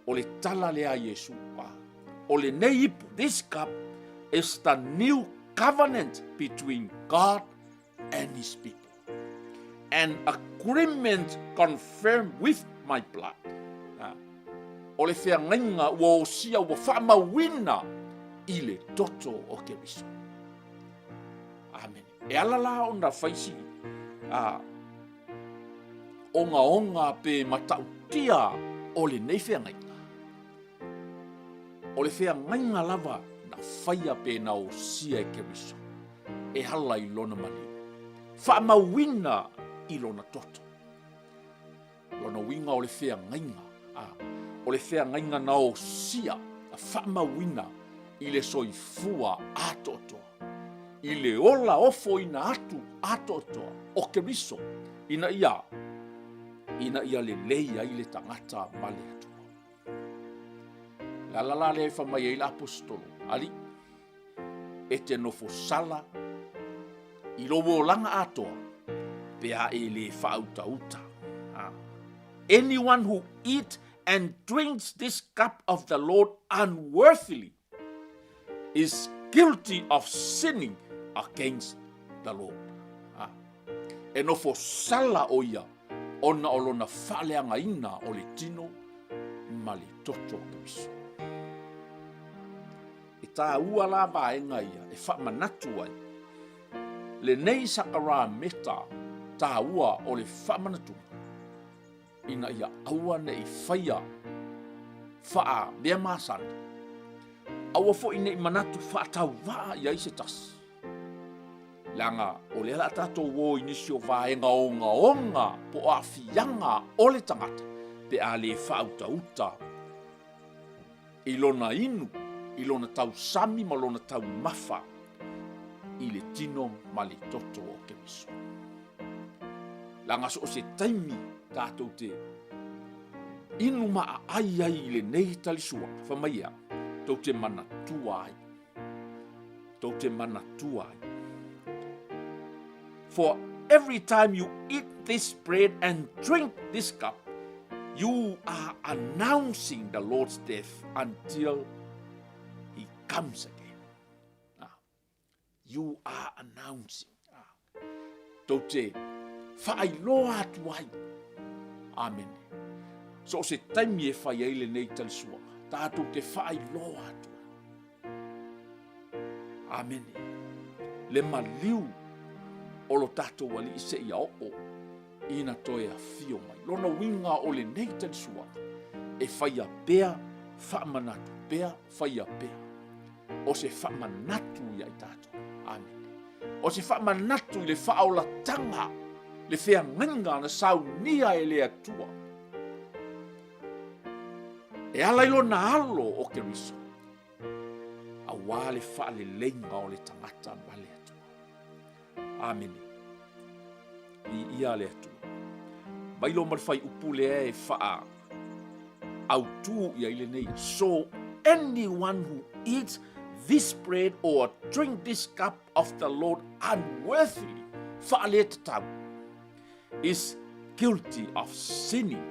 o le tala lea a Iesu, a, o lenei ipu, this cup is the new covenant between God and his people. An agreement confirmed with my blood. Ha. O le feagaiga ua osia ua faamauina i le toto o Keriso. Amen. E ala la ona faisi a ogaoga pe matautia o lenei feagaiga. O le feagaiga lava na faia pe na osia e Keriso e ala i lona maliu, faamauina i lona toto. Lona uiga o le feagaiga, a, o le feagaiga na osia, na faamauina i le soifua atoatoa, i le ola ofoina atu atoatoa o Keriso, ina ia, ina ia lelei ai le tagata ma le Atua. Le ala la lea e fai mai ai le aposetolo, Alii, e te nofo sala i lou olaga atoa pe a e le faautauta. Anyone who eat and drinks this cup of the Lord unworthily is guilty of sinning against the Lord. Ah. E nofo sala o ia ona o lona faaleagaina o le tino ma le toto o Keriso. E tāua la vaega ia e faamanatu ai lenei sakarameta tāua o le faamanatuga ina ia aua ne i faia faa mea masani, aua foi ne i manatu faatauvaa i ai se tasi. Leaga o lea o le a tatou o i nisi o vaega ogaoga po o aafiaga o le tagata pe a le faautauta i lona inu, i lona tausami ma lona taumafa i le tino ma le toto o Keriso. Leaga so o se taimi tatou te inu ma aai ai i lenei talisuaga, fai mai ea, tou te manatua ai. Tou te manatua ai. For every time you eat this bread and drink this cup, you are announcing the Lord's death until he comes again. Ah. You are announcing. Ah. Tou te whaailoa atu ai. Amen. So o se taimi e whai ai lenei talisuaga, tātou te whaailoa atu ai. Amene. Le maliu o lo tatou Alii seia oo ina toe afio mai. Lona uiga o lenei talisuaga, e faia pea, faamanatu pea, faia pea. O se faamanatu ia i tatou. Amene. O se faamanatu i le faaolataga, le feagaiga na saunia e le Atua. E ala i lona alo o Keriso, auā le faaleleiga o le tagata ma le Atua. Amene. Viia le Atua. Mai loa ma le fuaiupu lea e faa autū i ai lenei. So anyone who eats this bread or drink this cup of the Lord unworthily, faaletatau, is guilty of sinning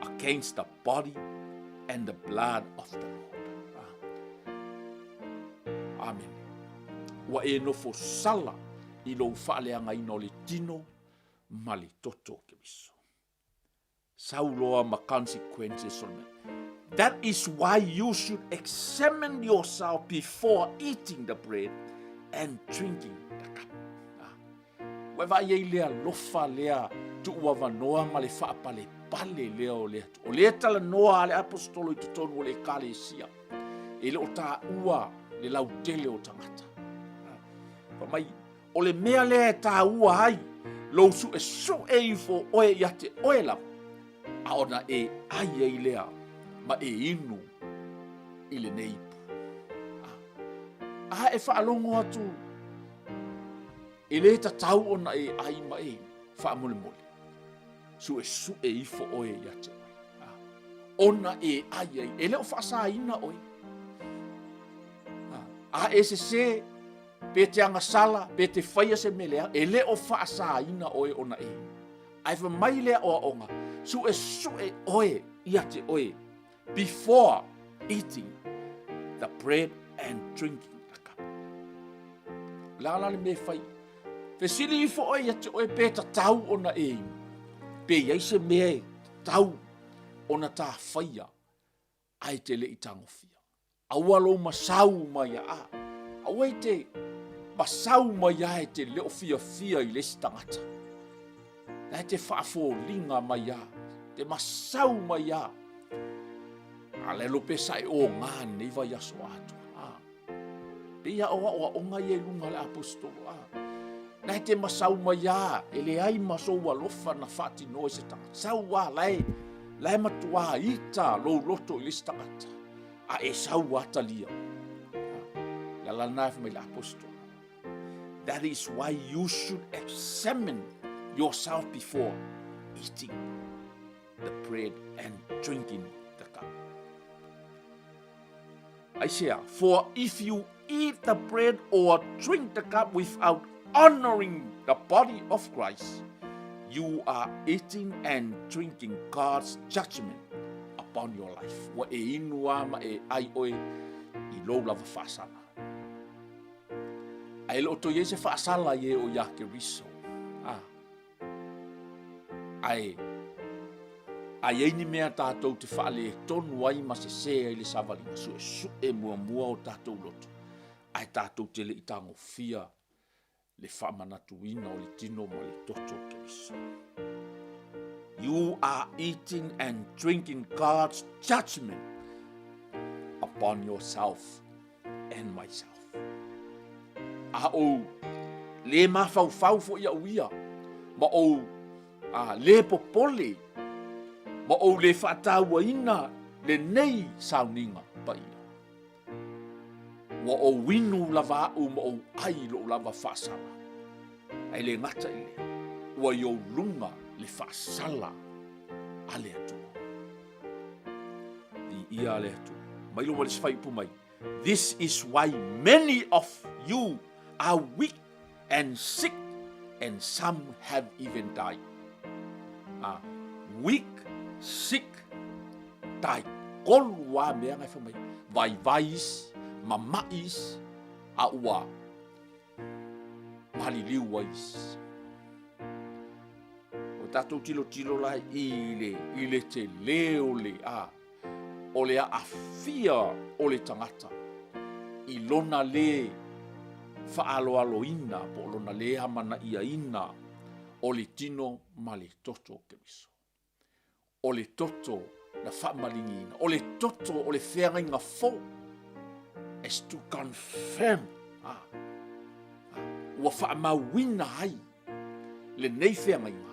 against the body and the blood of the Lord. Ah. Amen. Ua e nofo sala i lou faaleagaina o le tino ma le toto o Keriso. Sau loa ma consequences o le mea. That is why you should examine yourself before eating the bread and drinking the cup. Ah. Ua e vaai ai le alofa lea tuuavanoa ma le faapalepale lea o le Atua. O lea talanoa a le aposetolo i totonu o le Ekalesia, e le o taua le lautele o tagata. Ah. Fai mai, O le mea lea e taua ai lou suesue ifo oe ia te oe lava, a ona e ai ai lea ma e inu i lenei ipu. A, a e faalogo atu, e lē tatau ona e ai ma e faamolemole, suesue ifo oe ia te oe. A, ona e ai ai, e le o faasaina oe. A, a e sesē, Pe te agasala, pe te faia se mea leaga, e le o faasaina oe ona e. Ae fai mai le aoaoga, suesue oe ia te oe before eating the bread and drinking the cup. O le a la le mea e fai? Fesili ifo oe ia te oe pe tatau ona e inu. Pe i ai se mea e tatau ona ta faia ae te le i tagofia. Aua lou masau mai a. Aua e te masau mai a e te le o fiafia i le isi tagata. La e te faafoliga mai a. Te masau mai a. A le lo pe sa e o ngā nei vai aso atoa. A. Pei a aoaoga ia i luga o le aposetolo, a. La e te masau mai a, e leai ma sou alofa na faatinoa i se tagata. Sau a, la e, la e matuā ita lou loto i le isi tagata, a e sau a talia. Le ala lena e fai mai le aposetolo. That is why you should examine yourself before eating the bread and drinking the cup. Aisea, For if you eat the bread or drink the cup without honoring the body of Christ, you are eating and drinking God's judgment upon your life. Ua e inu lava ma e ai oe i lou lava faasala. Ae le o toe i ai se faasala i e o ia Keriso. Ah. Ae a i ai ni mea tatou te faaletonu ai ma sesē ai le savaliga, suesue muamua o tatou loto, ae tatou te le i tagofia le faamanatuina o le tino ma le toto o Keriso. You are eating and drinking God's judgment upon yourself and myself. A ou lē mafaufau foi au ia, ma ou a, lē popole, ma ou lē faatauaina lenei sauniga paia. Ua ou inu lava au ma ou ai i lou lava faasala. Ae le gata i lea, ua i ou luga le faasala a le Atua. Viia le Atua. Mai luma le isi faaiupu mai. This is why many of you are weak and sick and some have even died. Ah, weak, sick, died. Kolu a mea ngai whamai. Vaivai isi, mama'i isi, a ua maliliu ai isi. O tatou tilotilo la i le, i le tele o le, a, o le aafia o le tagata i lona lē faaaloaloina po o lona lē amanaiaina o le tino ma le toto o Keriso. O le toto na faamaligiina, o le toto o le feagaiga fou as to confirm, ah, ah, ua faamauina ai lenei feagaiga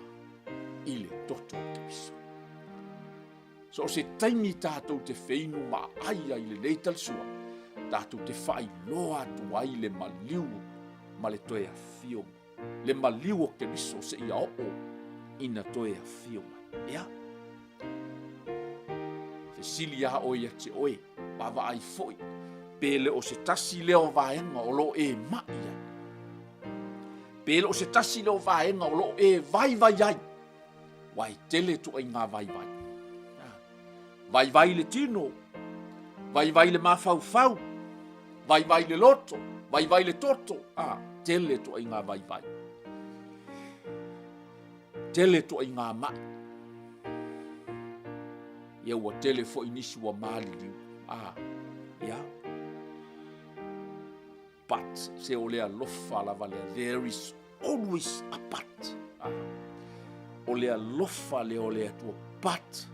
i le toto o Keriso. So o se taimi tatou te feinu ma ai ai lenei talisua, tatou te faailoa atu ai le maliu ma le toe afio mai. Le maliu o Keriso seia oo ina toe afio mai. Ia. Fesili lava oe ia te oe, vaavaai foi, pe le o se tasi lea o vaega o lo o e mai ai. Pe le o se tasi lea o vaega o lo o e vaivai ai. Aua e tele ituaiga vaivai. Vaivai le tino, vaivai le mafaufau, vaivai le loto, vaivai le toto. A, tele ituaiga vaivai. Tele ituaiga mai. Ia ua tele foi nisi ua maliliu. A, ia. But, se o le alofa lava lea, there is always a but. Ah. O le alofa lea o le Atua. But,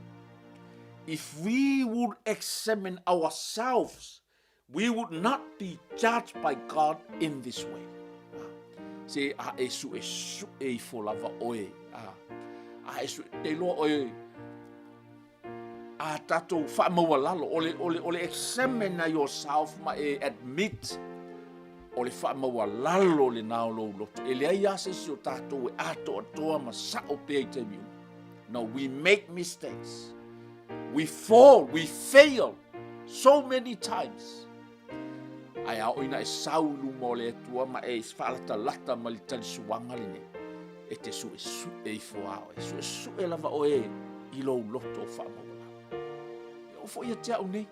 if we would examine ourselves, we would not be judged by God in this way. Ah. Se a e suesue ifo lava oe. Ah. A e sue, te iloa oe, a tatou faamaualalo, o le, o le, o le examine yourself ma e admit o le faamaualalo lena o lou loto. E leai lava se isi o tatou e atoatoa ma sao pea i taimi uma. No, we make mistakes. We fall, we fail so many times. Ae a oo ina e sau i luma o le Atua ma e faalatalata mai le talisuaga lenei, e te suesue ifo a oe, suesue lava oe i lou loto faamaualalo. E oo foi ia te au nei,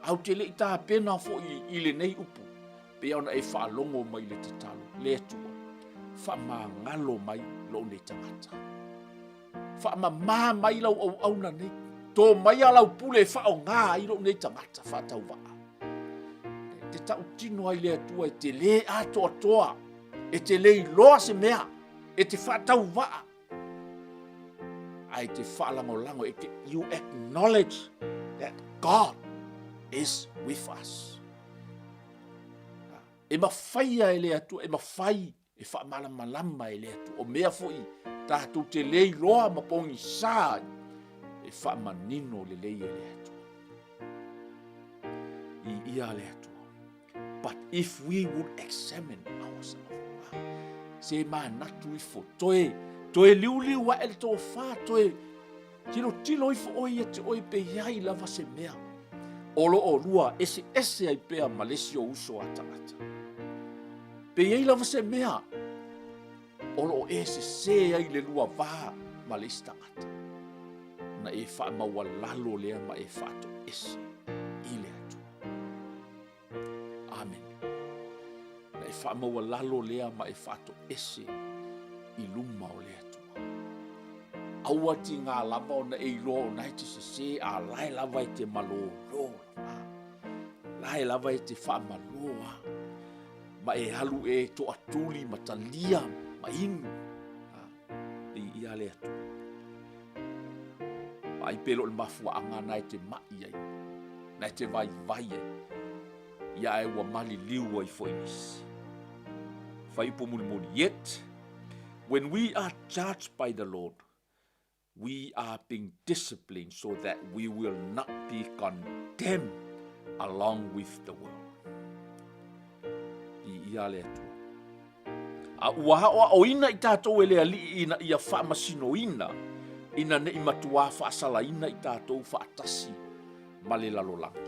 ae ou te le i tapena foi i lenei upu, pei ona e faalogo mai i le tatalo, le Atua, faamagalo mai lou nei tagata. Faamama mai lau auauna nei. Tō maia lau pule e faaaoga ai lou nei tagata faatauvaa. E te tautino ai le Atua e te lē atoatoa, e te le iloa se mea, e te faatauvaa, ae te faalagolago, e te, you acknowledge that God is with us. E mawhaia e le Atua, e mawhai e faamalamalama e le Atua. O mea foi tatou te le iloa ma pogisa ai, e faamanino lelei e le Atua. Viia le Atua. But if we would examine ourselves, se manatu ifo, toe, toe liuliu ae le tofa, toe tilotilo ifo oe ia te oe pe i ai lava se mea o lo o lua eseese ai pea ma le isi o uso a tagata. Pe i ai lava se mea o lo o e sesē ai le lua va ma le isi tagata. Ona e faamaualalo lea ma e faatoese i le Atua. Amene. Na e faamaualalo lea ma e faatoese i luma o le Atua. Aua tiga lava ona e iloa o na e te sese, a lae lava e te malolo lava. Lae lava e te faamalo a. Ma e alu e toatuli ma talia ma inu. Viia le Atua. Vaai pe le o le mafuaaga na e te mai ai, na e te vaivai ai, ia ae ua maliliu ai foi nisi. Fuaiupu mulimuli, Yet when we are judged by the Lord, we are being disciplined so that we will not be condemned along with the world. Viia le Atua. A ua aoaoina i tatou e le Alii ina ia faamasinoina, ina ne i matuā faasalaina i tatou faatasi ma le lalolagi.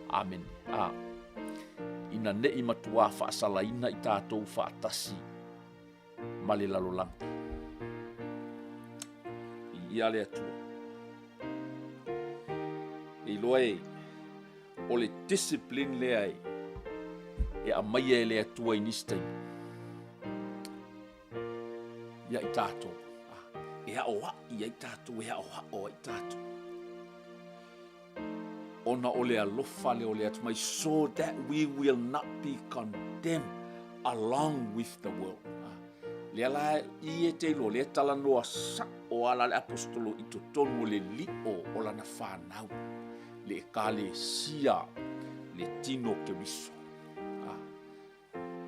Amene. A. Ina ne i matuā faasalaina i tatou faatasi ma le lalolagi. Viia le Atua. E iloa e o le discipline lea e, e aumaia e le Atua i nisi taimi. Ia i tatou. Ah, e aoai ai tatou, e aoao ai tatou. Ona o le alofa lea o le Atua mai, so that we will not be condemned along with the world. Ah, lea la i e te iloa, lea talanoa sao ala le apostolo i totonu o le lio o lana whanau. Le ekalesia, le tino Keriso. Ah,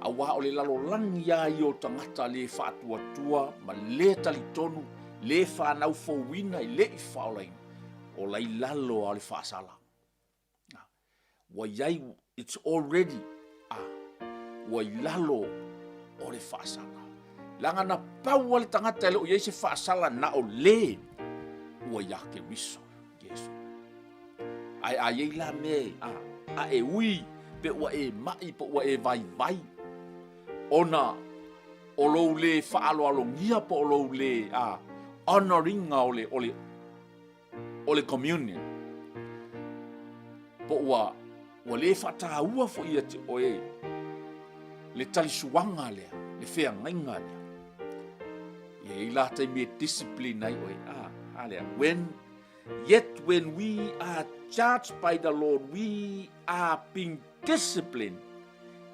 Auā o le lalolagi a ia o tagata le faatuatua ma le talitonu, le fanau fouina i le i faaolaina, o la i lalo a o le faasala. Ua i ai, it's already, ah, ua i lalo o le faasala. Leaga na pau a le tagata e le o i ai se faasala na o le ua iā Keriso. Iesu. Ae a i ai la mea a, a e ui pe ua e maʻi po ua e vaivai ona o lou lē faaaloalogia po o lou lē a, honoringa o le, o le, o le communion po ua, ua lē faataua foi ia te oe le talisuaga lea, le feagaiga lea. E i ai la taimi e discipline ai oe, a, a lea, when Yet when we are judged by the Lord, we are being disciplined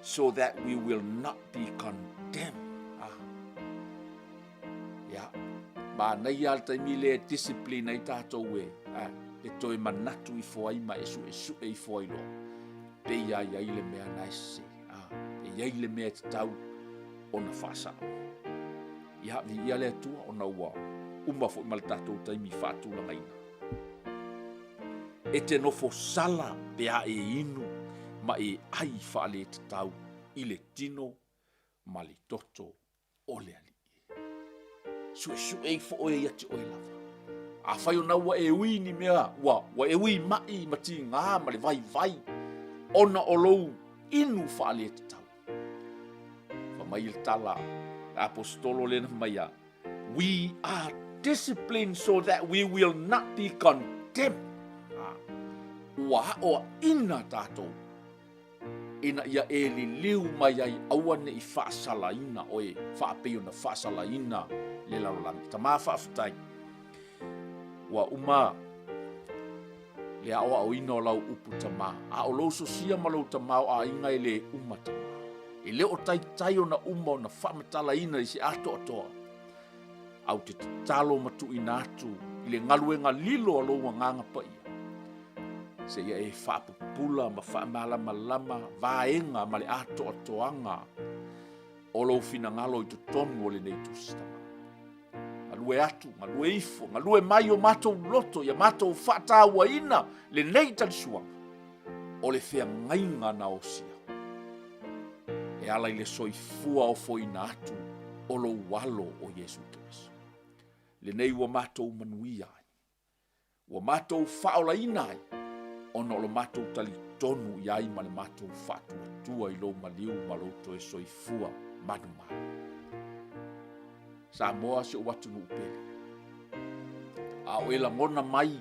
so that we will not be condemned. Ah. Ia, manaia le taimi le discipline ai tātou e, ah, e toe manatu ifo ai ma e suesue ifo ai loa. Pe ia i ai le mea na e sese. Ah, e i ai le mea e tatau ona faasao. Ia, viia le Atua ona ua uma foi ma le tatou taimi faatulagaina. E te nofo sala pe a e inu ma e ai faaletatau i le tino ma le toto o le Alii. Suesue ifo oe ia te oe lava. Afai ona ua e ui ni mea, ua, ua e ui mai ma tigā ma le vaivai, ona o lou inu faaletatau. Fa mai le tala, le aposetolo lea na fai mai ia, We are disciplined so that we will not be condemned. Ah, ua aoaʻina tātou ina ia e liliu mai ai aua ne i faasalaina oe faapei ona faasalaina le lalolagi. Tamā faafetai, ua uma Le aoaoina o lau upu tamā, a o lou sosia ma lou tamaoaiga e lē uma tamā. E le o taitai ona uma ona faamatalaina i se atoatoa. A ou te tatalo ma tuuina atu i le galuega lilo a lou Agaga Paia, seia e faapupula ma faamalamalama vaega ma le atoatoaga o lou finagalo i totonu o lenei tusi tamā. Galue atu, galue ifo, galue mai o matou loto ia matou faatauaina lenei talisuaga o le feagaiga na osia e ala i le soifua ofoina atu o lou alo o Iesu Keriso. Lenei ua matou manuia ai. Ua matou faaolaina ai ona o lo matou talitonu i ai ma le matou faatuatua i lou maliu ma lou toe soifua manumalo. Samoa si ou atunuu pele. A o e lagona mai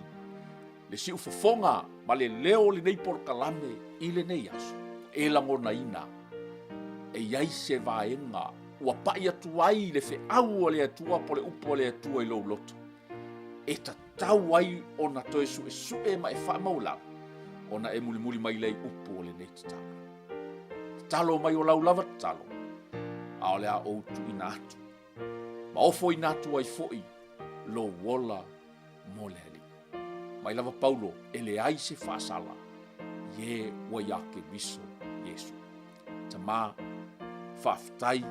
le siufofoga ma le leo o lenei polokalame i lenei aso, e lagonaina e i ai se vaega ua pai atu ai le feau a le Atua po o le upu a le Atua i lou loto, e tatau ai ona toe suesue ma e faamaualalo, ona e mulimuli mai lea i upu o lenei tatalo. Tatalo mai o lau lava tatalo, a o le a ou tuuina atu ma ofoina atu ai foi lou ola mo le Alii. Mai lava Paulo, e leai se faasala i e ua iā Keriso Iesu. Tamā, faafetai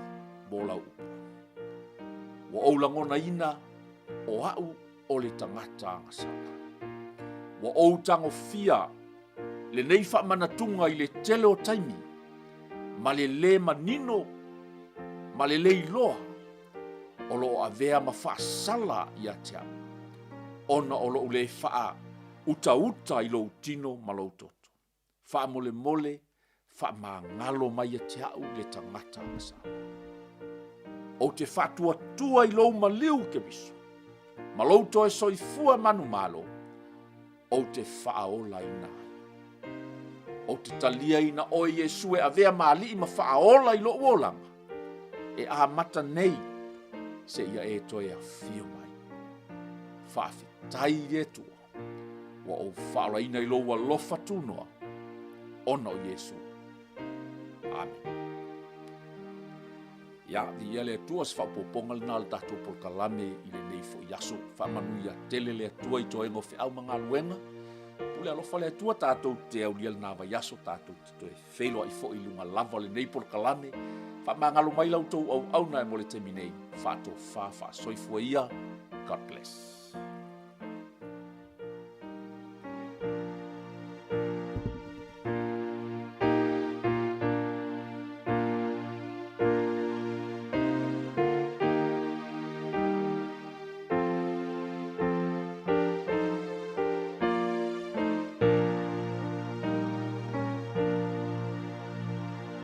mo lau upu. Ua ou lagonaina o au o le tagata agasala. Ua ou tagofia lenei faamanatuga i le tele o taimi ma le lē manino ma le lē iloa o lo o avea ma faasala ia te au, ona o lou lē faautauta i lou tino ma lou toto. Faamolemole, faamagalo mai ia te au le tagata agasala. Ou te faatuatua i lou maliu, Keriso, ma lou toe soifua manumalo, ou te faaolaina ai. Ou te taliaina oe Iesu e avea ma alii ma faaola i lou olaga, e amata nei seia e toe afio mai. Faafetai i le Atua ua ou faaolaina i lou alofa tunoa ona o Iesu. Amene. Ia, viia le Atua, se faaopoopoga lena o le tatou polokalame i lenei foi aso. Faamanuia tele le Atua i toega o feau ma galuega. Pule alofa le Atua, tatou te aulia lena vaiaso, tatou te toe feiloai foi i luga lava o lenei polokalame. Faamagalo mai la outou auauna e mo le taimi nei. Faatofa, faasoifua ia. God bless.